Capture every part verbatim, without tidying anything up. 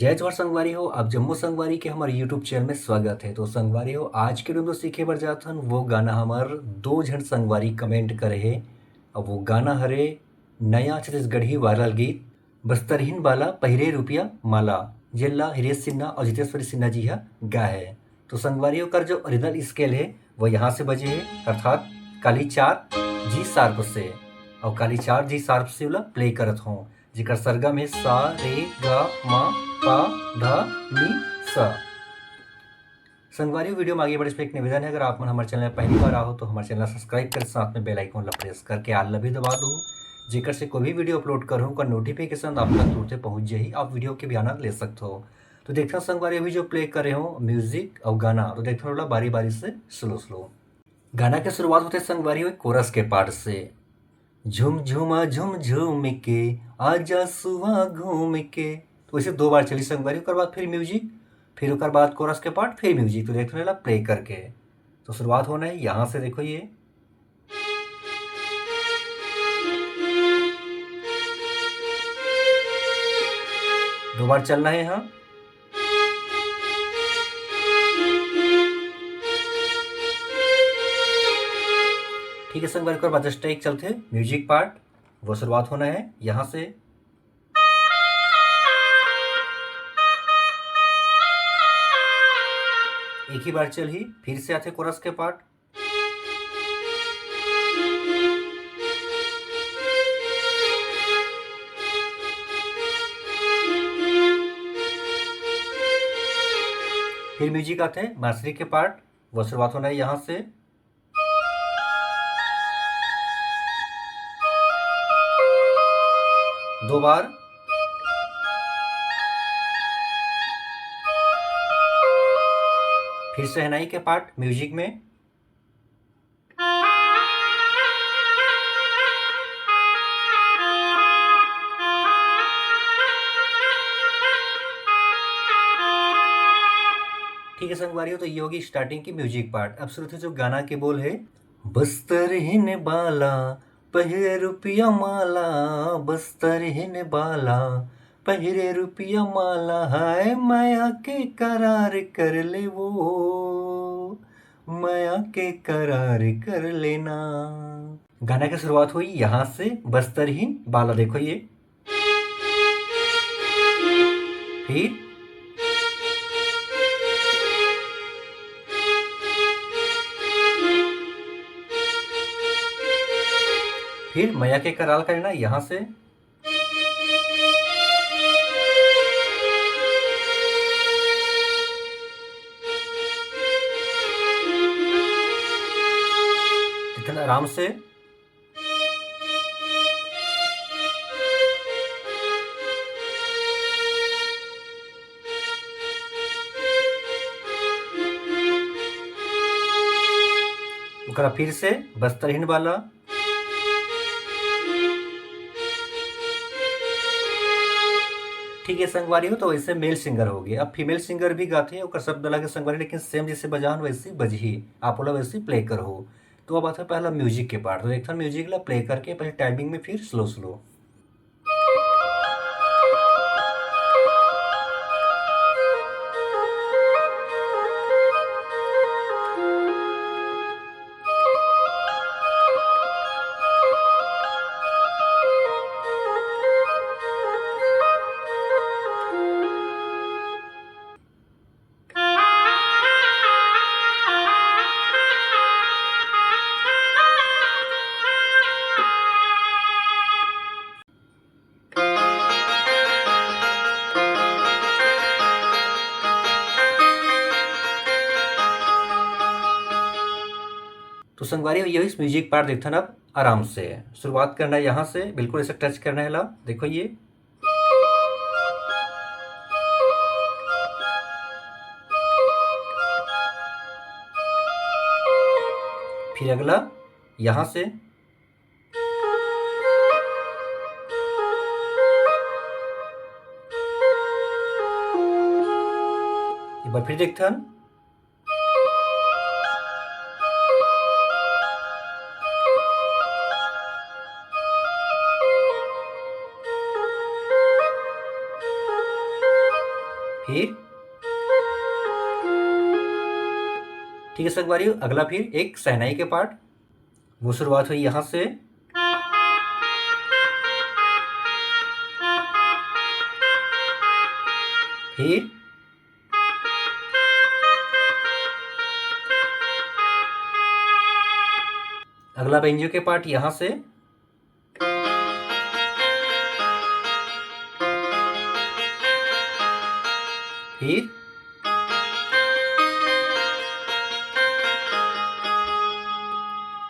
जय जोहार संगवारी हो, आप जम्मो संगवारी के हमर YouTube चैनल में स्वागत है। तो संगवारी हो, आज के वीडियो में सीखे बर जात हन वो गाना हमर दो झन संगवारी कमेंट करे हे। अब वो गाना हरे नया छत्तीसगढ़ी वायरल गीत बस्तरहीन बाला पहिरे रुपया माला, जेला हिरेश सिन्हा और जितेश्वरी सिन्हा जी हा गाए है। तो संगवारी हो, ओकर जो ओरिजिनल स्केल है वो यहाँ से बजे है, अर्थात काली चार जी शार्प से। और काली चार जी शार्प से ओला प्ले करत हों, जेकर सरगम है सा रे गा मा पा धा नी सा। संगवारी हो, वीडियो में आगे बढ़े से पहले एक निवेदन है, अगर आप मन हमर चैनल में पहली बार आए हो तो हमर चैनल सब्सक्राइब कर, साथ में बेल आइकन ला प्रेस करके ऑल ला भी दबा दो, जेकर से कोई भी वीडियो अपलोड करूँ ओकर नोटिफिकेशन आप तक तुरंते पहुँच जाही, आप वीडियो के भी आनंद ले सकते हो। तो देखते हैं संगवारी, अभी जो प्ले करे हो म्यूजिक और गाना, तो देखते हैं ओला बारी बारी से स्लो स्लो। गाना के शुरुआत होथे संगवारी हो कोरस के पार्ट से, झुम झुमा झुम झुम के, आजा सुआ घूम के। तो इसे दो बार चली संगवारी, ओकर बाद फिर म्यूजिक, फिर ओकर बाद कोरस के पार्ट, फिर म्यूजिक। तो देखते हैं प्ले करके। तो शुरुआत होना है यहाँ से, देखो ये दो बार चलना है यहाँ। ठीक है संगवारी, ओकर बाद जस्ट एक चलथे म्यूजिक पार्ट, वो शुरुआत होना है यहाँ से। एक ही बार चलही, फिर से आथे कोरस के पार्ट। फिर म्यूजिक आथे बांसुरी के पार्ट, वो शुरुआत होना है यहाँ से। दो बार। फिर शहनाई के पार्ट म्यूजिक में। ठीक है संगवारी हो, तो ये होगी स्टार्टिंग की म्यूजिक पार्ट। अब शुरू से जो गाना के बोल है, बस्तरहीन बाला पहिरे रुपया माला, बस्तरहीन बाला पहिरे रुपया माला, हाय मया के करार कर ले वो, मया के करार कर लेना। गाना के शुरुआत हुई यहाँ से, बस्तरहीन बाला। देखो ये, फिर, फिर मया के करार कर लेना यहाँ से। इतना आराम से। ओकरा फिर से बस्तरहीन वाला। ठीक है संगवारी हो, तो वैसे मेल सिंगर हो गए। अब फीमेल सिंगर भी गाथे, ओकर शब्द अलग है संगवारी, लेकिन सेम जैसे बजान वैसे बजही, आप ओला वैसे प्ले करहो। तो अब आता है पहला म्यूजिक के पार्ट। तो एक ठन म्यूजिक ला प्ले करके पहले टाइमिंग में, फिर स्लो स्लो। तो संगवारी हो, यही म्यूजिक पार्ट देखथन। अब आराम से शुरुआत करना है, यहाँ से बिल्कुल ऐसे टच करना है ला। देखो ये, फिर अगला यहाँ से, एक बार फिर देखथन। फिर ठीक है संगवारी हो, अगला फिर एक शहनाई के पार्ट, वो शुरुआत हुई यहाँ से, फिर अगला बेंजो के पार्ट यहाँ से, फिर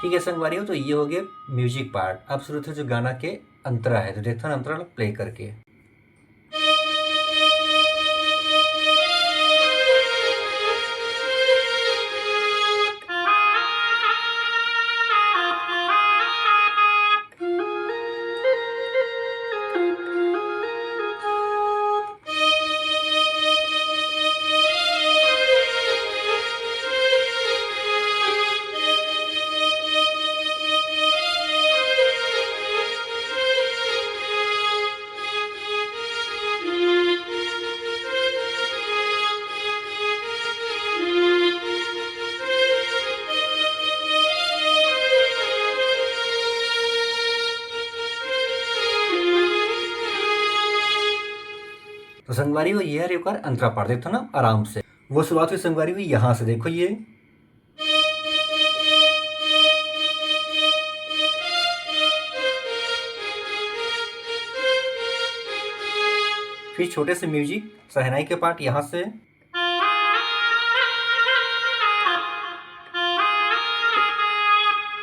ठीक है संगवारी हो, तो ये हो गए म्यूजिक पार्ट। अब शुरू थे जो गाना के अंतरा है, तो देखथन अंतरा ला प्ले करके। तो संगवारी हो, ये हरे ओकर अंतरा पार्ट, देखो ना आराम से। वो शुरुआत हुई संगवारी हुई यहाँ से, देखो ये। फिर छोटे से म्यूजिक, शहनाई के पार्ट यहाँ से।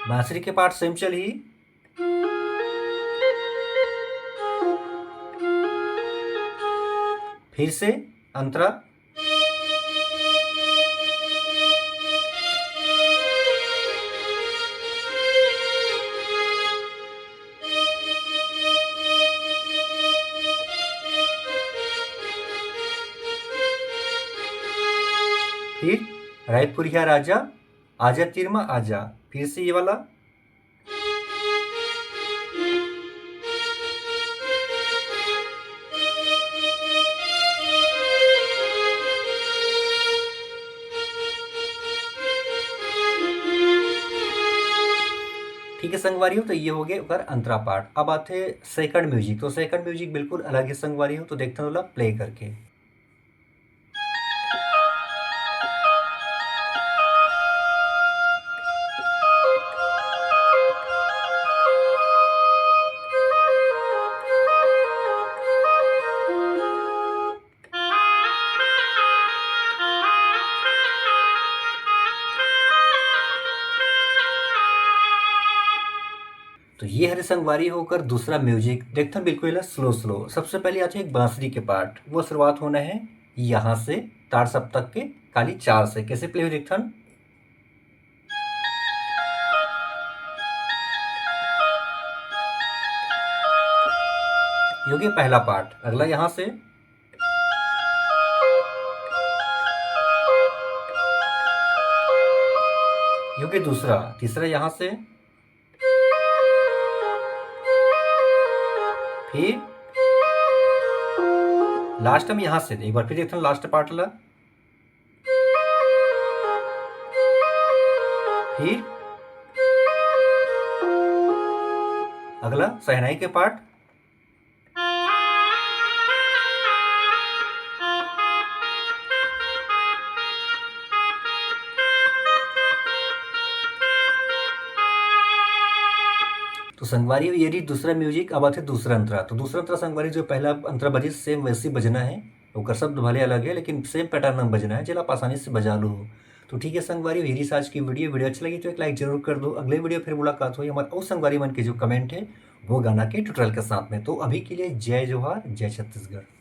बांसुरी के पार्ट सेम चल ही। फिर से अंतरा। फिर रायपुरिया राजा, आजा तीर मा आजा। फिर से ये वाला। ठीक है संगवारी हो, तो ये हो गए ओकर अंतरा पार्ट। अब आथे सेकंड म्यूजिक। तो सेकंड म्यूजिक बिल्कुल अलग है संगवारी हो, तो देखते हैं ओला प्ले करके। तो ये हरे संगवारी हो ओकर दूसरा म्यूजिक। देखथन बिल्कुल एला स्लो स्लो। सबसे पहले आथे एक बांसुरी के पार्ट, वो शुरुआत होना है यहाँ से ताड़ सप्तक के काली चार से। कैसे प्ले हो देखथन। ये हो गया पहला पार्ट। अगला यहाँ से, ये हो गया दूसरा, तीसरा यहाँ से, फिर लास्ट में यहाँ से, एक बार फिर देखते हैं लास्ट पार्ट ला। फिर अगला शहनाई के पार्ट। तो संगवारी हो, ये रही दूसरा म्यूजिक। अब आथे दूसरा अंतरा। तो दूसरा अंतरा संगवारी, जो पहला अंतरा बजिस, सेम वैसे ही बजना है। ओकर शब्द भले अलग है, लेकिन सेम पैटर्न में बजना है, जेला आप आसानी से बजा लो हो। तो ठीक है संगवारी हो, ये रही आज की वीडियो। वीडियो अच्छा लगी तो एक लाइक जरूर कर दो। अगले वीडियो फिर मुलाकात होही हमारे अउ संगवारी मन के जो कमेंट है, वो गाना के ट्यूटोरियल के साथ में। तो अभी के लिए जय जोहार, जय छत्तीसगढ़।